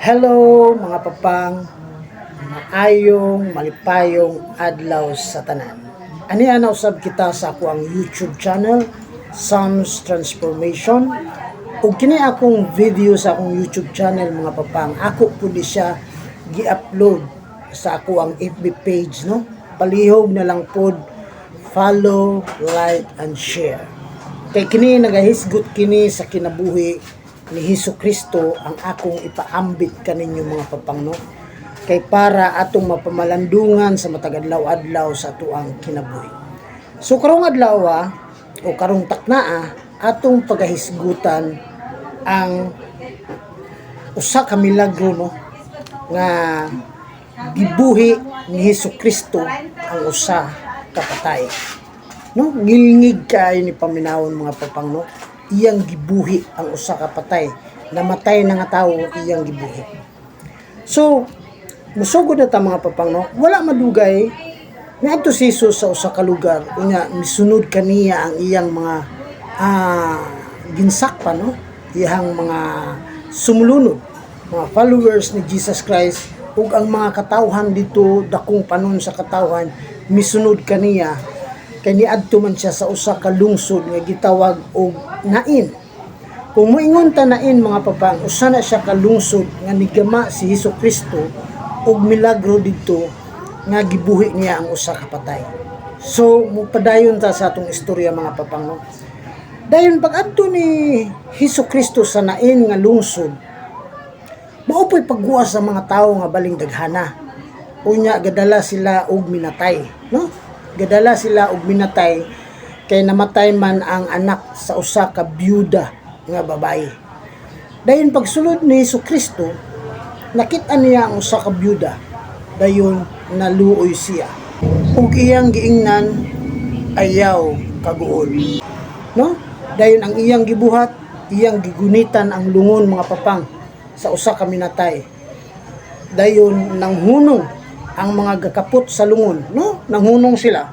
Hello, mga papang, maayong malipayong adlaw sa tanan. Ani ana usab kita sa akoang YouTube channel, Sam's Transformation. Ug kini akong video sa akong YouTube channel, mga papang, ako pud ni siya gi-upload sa akoang FB page, no. Palihog na lang pod follow, like and share. Kay kini nagahisgot kini sa kinabuhi ni Hesus Kristo ang akong ipaambit kaninyo, mga papang, no. Kay para atong mapamalandungan sa matag adlaw-adlaw sa atoang kinabuhi. So karong adlaw o karong taknaa, atong pagahisgutan ang usa ka milagro, no, nga gibuhi ni Hesus Kristo ang usa ka patay. No, ngilngig kaayo ni paminawon, mga papang, no. Iyang gibuhi ang usa ka patay. Namatay na nga tawo, iyang gibuhi. So, musugod na ta, mga papang, no. Wala madugay, niadto si Jesus sa usa ka lugar, unya misunod kaniya ang iyang mga ginsakpan, no, iyang mga sumulunod, mga followers ni Jesus Christ, ug ang mga katawhan dito, dakong panon sa katawhan misunod kaniya kay niadto man siya sa usa ka lungsod nga gitawag og Nain. Kung moingon ta Nain, mga papang, usa na siya ka lungsod nga nigama si Hesus Kristo og milagro didto nga gibuhi niya ang usa ka patay. So mupadayon ta sa atong istorya, mga papang, no. Dayon pag-adto ni Hesus Kristo sa Nain nga lungsod, mao po'y pagguwas sa mga tawo nga baling daghana. Unya gadala sila og minatay, no? Gadala sila og minatay kay namatay man ang anak sa usa ka byuda nga babaye. Dayon pagsulod ni Hesus Kristo, nakita niya ang usa ka byuda. Dayon naluoy siya. Ug iyang giingnan, "Ayaw kaguol." No? Dayon ang iyang gibuhat, iyang gigunitan ang lungon, mga papang, sa usa ka minatay. Dayon nanghunong ang mga gakapot sa lungon, no? Nanghunong sila.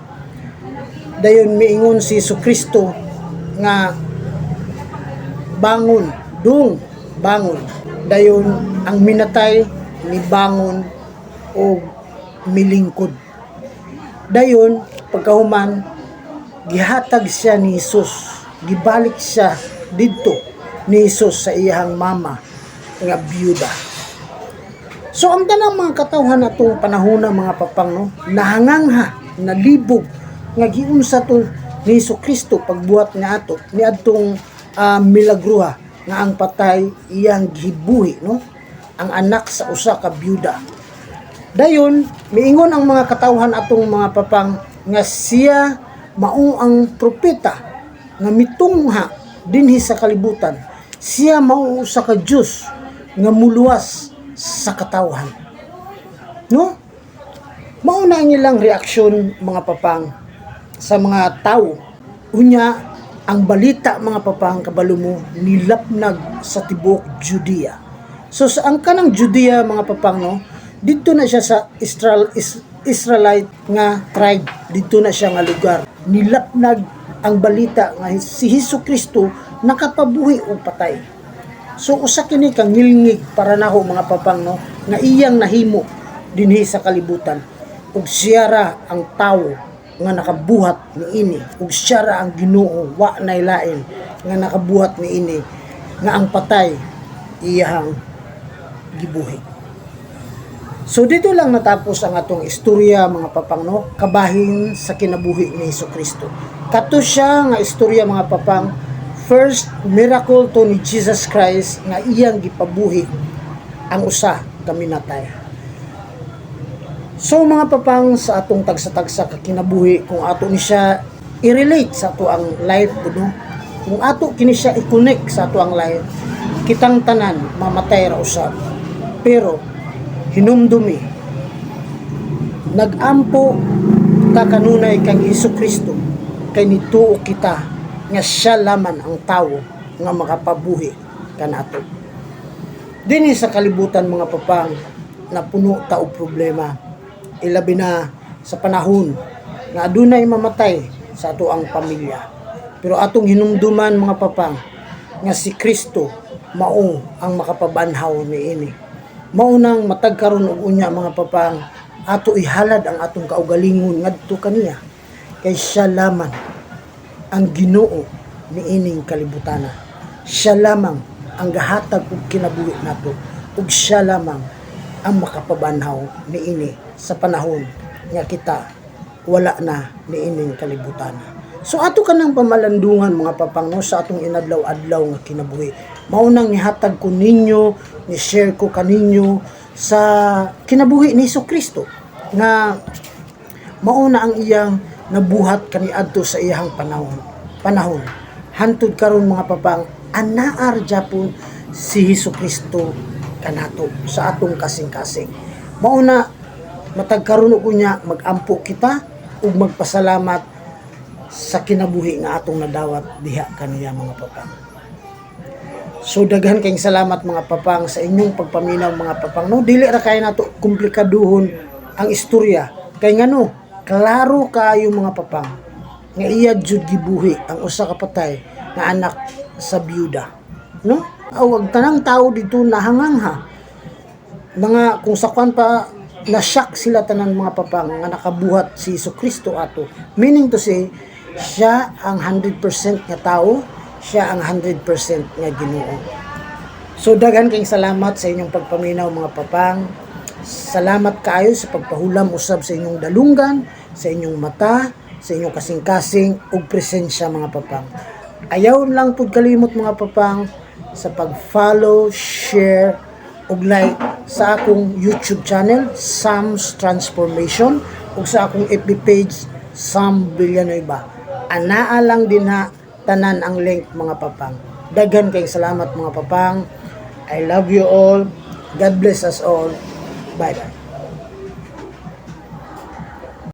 Dayon miingon si Kristo nga, "Bangon, dung, bangon." Dayon ang minatay ni bangon og milingkod. Dayon pagkahuman, gihatag siya ni Jesus, gibalik siya didto ni Jesus sa iyang mama nga byuda. So ang tanang mga katawhan atong panahona, mga papang, no, nahangangha, nalibog nga giunsa to ni Hesus Kristo pagbuhat nga ato niadtong milagruha nga ang patay iyang gibuhi, no, ang anak sa usa ka byuda. Dayon miingon ang mga katawhan atong, mga papang, nga siya mao ang propeta nga mitungha dinhi sa kalibutan. Siya mao usa ka Dios nga muluwas sa katawhan. No? Mao na ang ilang reaksyon, mga papang, sa mga tao. Unya, ang balita, mga papang, kabalo mo, nilapnag sa tibuok Judea. So sa ang kanang Judea, mga papang, no, didto na siya sa Israelite nga tribe, didto na siya nga lugar. Nilapnag ang balita nga si Hesus Kristo nakapabuhi og patay. So usa kini ka ngilngig para nako, mga papang, no, nga iyang nahimo dinhi sa kalibutan, ug siya ra ang tawo nga nakabuhat niini, ug siya ra ang Ginoo, wa nay lain nga nakabuhat niini nga ang patay iyang gibuhi. So dito lang natapos ang atong istorya, mga papang, no, kabahin sa kinabuhi ni Hesus Kristo. Kato siya nga istorya, mga papang, first miracle to ni Jesus Christ nga iyang gipabuhi ang usa ka minatay. So mga papang, sa atong tagsa-tagsa ka kinabuhi, kung ato ni siya i-relate sa atoang life, no, kung ato kini siya i-connect sa atoang life, kitang tanan mamatay ra usab. Pero hinumdumi, nagampo ta kanunay kang Hesus Kristo kay nituo kita nga siya laman ang tawo nga makapabuhi kanato. Dinhi sa kalibutan, mga papang, napuno ta og problema, ilabi na sa panahon nga adunay mamatay sa atoang pamilya. Pero atong hinumduman, mga papang, nga si Kristo mao ang makapabanhaw niini. Maunang matag karon og unya, mga papang, ato ihalad ang atong kaugalingon ngadto kaniya kay siya lamang ang Ginoo niining kalibutana. Siya lamang ang gahatag og kinabuhi nato ug siya lamang ang makapabanhaw niini sa panahon nga kita wala na niining kalibutana. So ato kanang pamalandungan, mga papang, no, sa atong inadlaw-adlaw nga kinabuhi. Maunang nihatag ko ninyo, ni share ko kaninyo sa kinabuhi ni Kristo nga mauna ang iyang nabuhat kaniadto sa iyang panahon. Panahon. Hantod karon, mga papang, anaa ra gyapon si Hesus Kristo kanato sa atong kasing-kasing. Mauna matag karon og unya, magampo kita ug magpasalamat sa kinabuhi nga atong nadawat diha kaniya, mga papang. So daghan kayong salamat, mga papang, sa inyong pagpaminaw, mga papang. No, dili ra kay nato komplikaduhon ang istorya. Kay ngano, klaro kaayo, mga papang, nga iya jud gibuhi ang usa ka patay nga anak sa biyuda. No? Aw, ang tanang tao dito nahangangha. Mga kung sa kwan pa na shock sila tanan, mga papang, nga nakabuhat si Hesus Kristo ato. Meaning to say, siya ang 100% nga tao, siya ang 100% nga Ginoo. So daghan kayong salamat sa inyong pagpaminaw, mga papang. Salamat kaayo sa pagpahulam usab sa inyong dalunggan, sa inyong mata, sa inyong kasing-kasing ug presensya, mga papang. Ayaw lang pud kalimot, mga papang, sa pag-follow, share ug like sa akong YouTube channel, Sam's Transformation, ug sa akong FB page, Sam Villanueva. Anaa lang dinha tanan ang link, mga papang. Daghan kayong salamat, mga papang. I love you all. God bless us all. Bye bye.